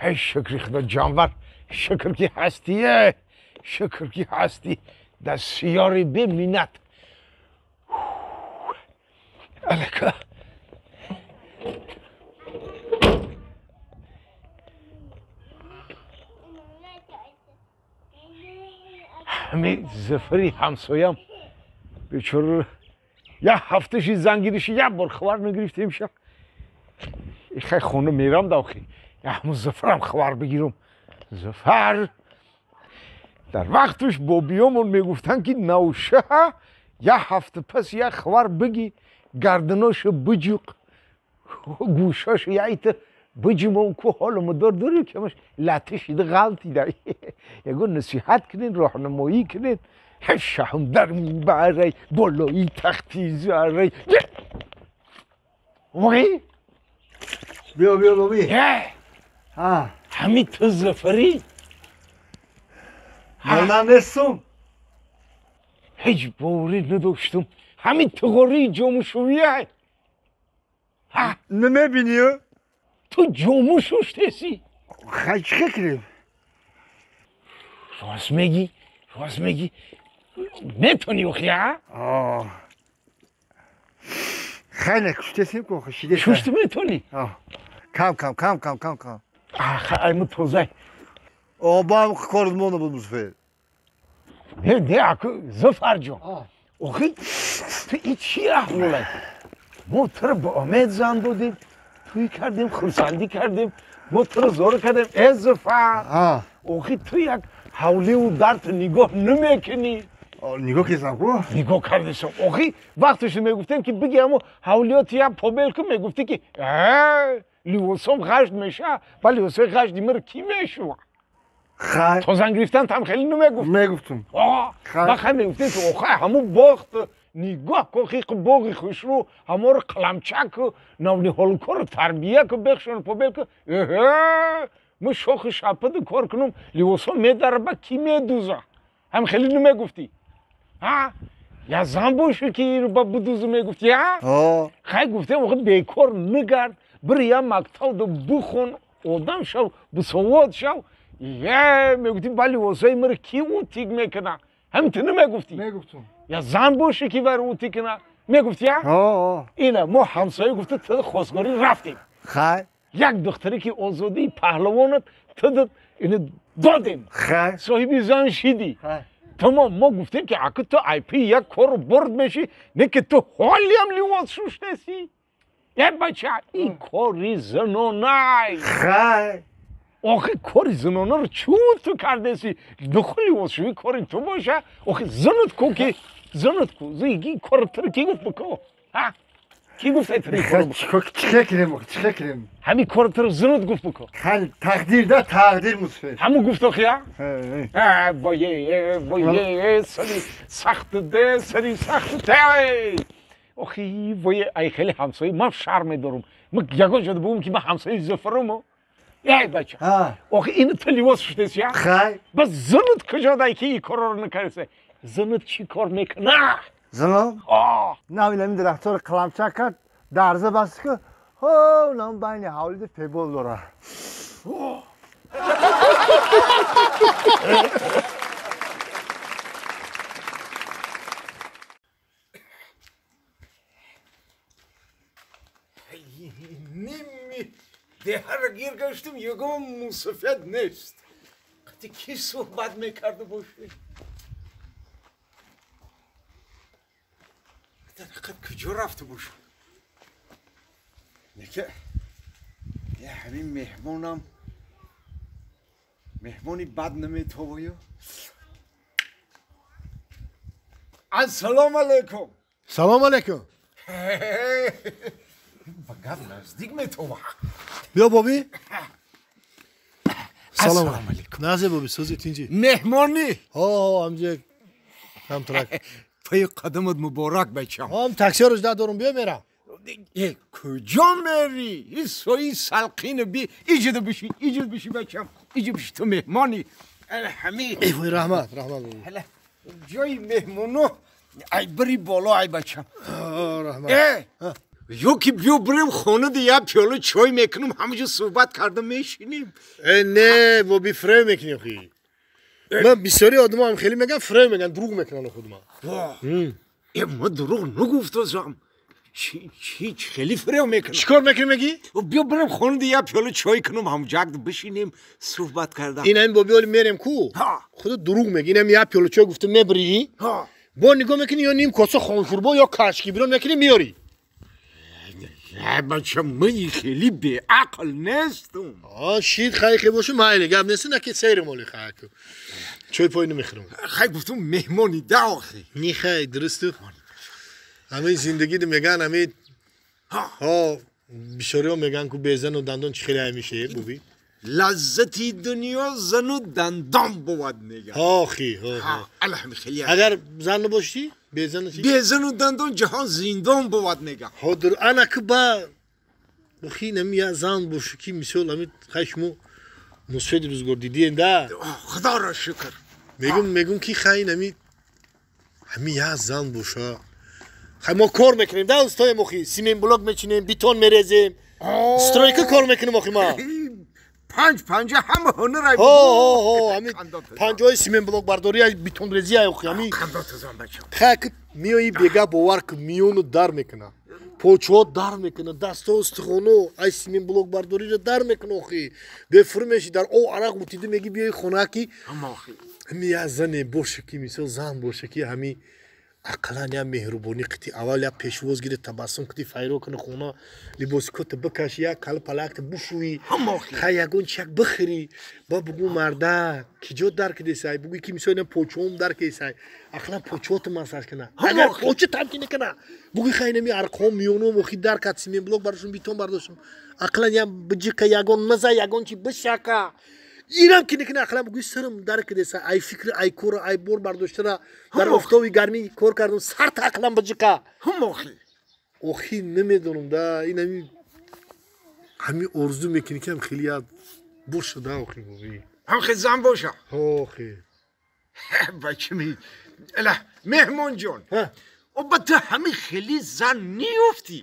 эй шукри худо ҷонвар шукр ки ҳастӣ шукр ки ҳастӣ дар сиёри беминнат алака ҳами Зафари ҳамсоям бечора як ҳафташи зангириши як бор хабар нагирифтем ша хай хона мерам давхи ҳамун Зафарам хабар бигирам. Зафар дар вақташ бобиёмон мегуфтанд ки навша як ҳафта пас як хабар бигӣ гарданоша биҷуқ гӯшаша яйта биҷумон ку ҳолу мудор дорӣ ки лата шида ғалтида ягон насиҳат кунен роҳнамоӣ кунен шаҳм дар минбарай болои тахти зарай ой биё биё боби ҳами ту Зафарӣ ман нестум ҳеҷ боварӣ надоштум ҳами туғории ҷомушӯия намебинӣ ту ҷому шуштесӣ хай чӣ кунем рост мегӣ рост мегӣ метонӣ охи хай не шуштесем ку шиде шушти метонӣ кам кам кам кам кам кам ай тозай обам кор монда буд мусофир не не аку Зафарҷон охи ту и чӣ аҳволай мо туро ба омед зан додем туй кардем хурсандӣ кардем мо туро зор кардем э Зафар охи ту як ҳавливу дарт нигоҳ намекунӣ нигоҳ кардам ку нигоҳ кардесам охи вақташ мегуфтем ки биги ҳамо ҳавлиёти як побел ку мегуфтӣ ки ливосом ғашд меша ба ливосои ғашди маро кӣ мешува хай то зан гирифтан там хеле намегуфт мегуфтум ба хай мегуфтем ки охай ҳамун боғт нигоҳ кун хиқи боғи хушрӯ ҳаморо қаламчак ку навниҳолкоро тарбия ку бехшон побел ку эҳе мо шохи шападу кор кунум ливосо медара ба кӣ медуза ҳам хеле намегуфтӣ я зан бошу ки иро ба будузу мегуфтӣ хай гуфтем охи бекор нигард бири я мактаб бухон одам шав бисовод шав е мегуфтӣ ба ливосои маро кӣ утик мекуна ҳамин ту намегуфтӣ мегуфтум я зан боше ки варо утик куна мегуфтӣ ина мо ҳамсоя гуфта ту хостгорӣ рафтем хай як духтаре ки озодии паҳлавонат ту ина додем хай соҳиби зан шидӣ тамом мо гуфтем ки аку ту айпи як кору бурд мешӣ не ки ту ҳолиам ливос шуштесӣ е бача ин кори занонай хай охи кори занонаро чун ту кардесӣ духу ливосшӯӣ кори ту боша охи занат ку ки занат ку ин кори туро ки гуфт бикун ки гуфт ай туро чӣ кунем чӣ кунем ҳамин кори туро занат гуфт бикун хай тақдир да тақдир мусофир ҳамун гуфт охи вое вое сари сахт де сари сахт де охи вое ай хеле ҳамсоя ман шарм медорам ман ягон ҷода бугум ки ман ҳамсояи Зафаруму эй бача охи ина ту ливос шуштеси хай бас занат куҷо дай ки ин корро накардеси занат чӣ кор мекуна занам нав ин дарахтҳоро қаламчак кард дарза баст ку ҳо нам байни ҳавлида пебол дора ними деҳаро гир гаштум ягон мусофият нест қати кӣ суҳбат мекарда бошед дар ҳақиқат куҷо рафта бошад неки я ҳамин меҳмонам меҳмони бад наметоваю ассалому алайкум салому алайкум ба гап наздик метова биё боби салому алайкум назе боби сӯзи тинҷӣ меҳмонӣ ҳо ҳамҷа камтрак паи қадамат муборак бачам ҳам таксиро жда дорум биё мерам куҷо мери ин сои салқину би иҷида биши иҷид биши бачам иҷи биши ту меҳмонӣ ҳами вой раҳмат раҳмат боби ҷои меҳмоно ай бири боло ай бачам раҳмат Ё ки биё бирем хона да як пиёла чой мекунем, ҳамаҷо суҳбат карда мешинем. Э не, боби фиреб мекунӣ охи. Ман бисёри одамо ҳам хеле мегӯянд, фиреб мегӯянд, дурӯғ мекунанд худма. Э ма дурӯғ нагуфтасам. Чи хеле фиреб мекунам? Чӣ кор мекунӣ мегӣ? Биё бирем хона да як пиёла чой кунем, ҳамҷак бишинем, суҳбат карда. Ин ҳамин боби оли мерем ку? Худо дурӯғ мегӣ. Ин ҳам як пиёла чой гуфта мебирӣ? Бо нигоҳ мекунӣ ё ним коса хоншӯрбо ё кашки бирон мекунӣ меёрӣ. Бача, ман хеле беақл нестам. Шид хай хе бошу майли гап нест, на ки сейрим оли хай ку. Чой пой намехӯрам. Хай гуфтум меҳмони да охи. Не хай, дурусту. Ҳамин зиндагӣ меган ҳамин ҳо бисёриҳо меган ку безану дандон чӣ хеле ҳамише буби. Лаззати дунё зану дандон бувад меган. Охи, ҳо. Аллаҳ хеле. Агар зан набошӣ безану чӣ? Безану дандон ҷаҳон зиндон бувад меган. Ҳодир ана ки ба охи нами я зан бошу ки мисол ҳамин хай шумо мусфеди рӯзгор дидиен да. Худоро шукр. Мегум ки хай нами ҳамин я зан боша. Хай мо кор мекунем да устоем охи, симент блок мечинем, бетон мерезем. Стройка кор мекунем охи ма. Панҷ панҷа ҳама ҳунар ай. Ҳо ҳо ҳо, ҳамин панҷои симент блок бардорӣ ай бетонрезӣ ай охи ҳамин. Хай ки меои бега бовар ки миёну дар мекуна. Почҳо дар мекуна, дастҳо устухоно ай симент блок бардориро дар мекуна охи. Бефур меши дар об арақ бутида меги биёи хона ки ҳамин як зане боша ки мисол зан боша ки ҳамин ақаллан як меҳрубонӣ қити аввал як пешвоз гирӣ табассум кити файро куни хона либоси кота бикаши як кала палакта бушӯӣ хай ягон чи як бихӯрӣ ба бугӯ марда киҷо дар кидесай бугӯи ки мисол ина почҳом дар кидесай ақаллан почҳото массаж кина агар почи там ки накана бугӯи хай инами арқом миёном охи дар кад симент блок бардоштум бетон бардоштум ақаллан як биҷиқа ягон маза ягон чи бишака ирам ки накана ақаллан бугӯи сарам дар кидеса ай фикри ай кора ай бор бардоштара дар офтоби гармӣ кор кардам сарта ақаллан биҷиқа охи намедонам да ин ҳамин орзу мекунӣ ки ҳам хеле як боша да охи боби ҳам хел зан боша охи бачами эла меҳмонҷон ба ту ҳамин хеле зан ниёфтӣ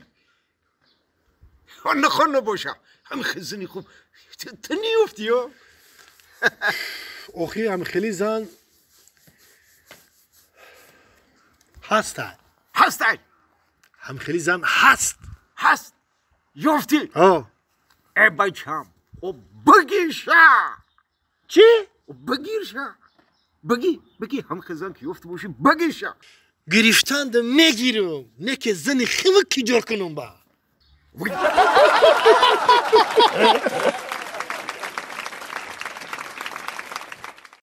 нахон набоша ҳамин хел зани хуб ту ниёфтӣ ё охи ҳам хеле зан ҳастай ҳастай ҳам хеле зан ҳаст ҳаст ёфтӣ э бачам о бигирша чӣ бигирша бигӣ бигӣ ҳам хел зан ки ёфта бошӣ бигирша гирифтанда мегирам не ки зани хивик киҷор кунам ба.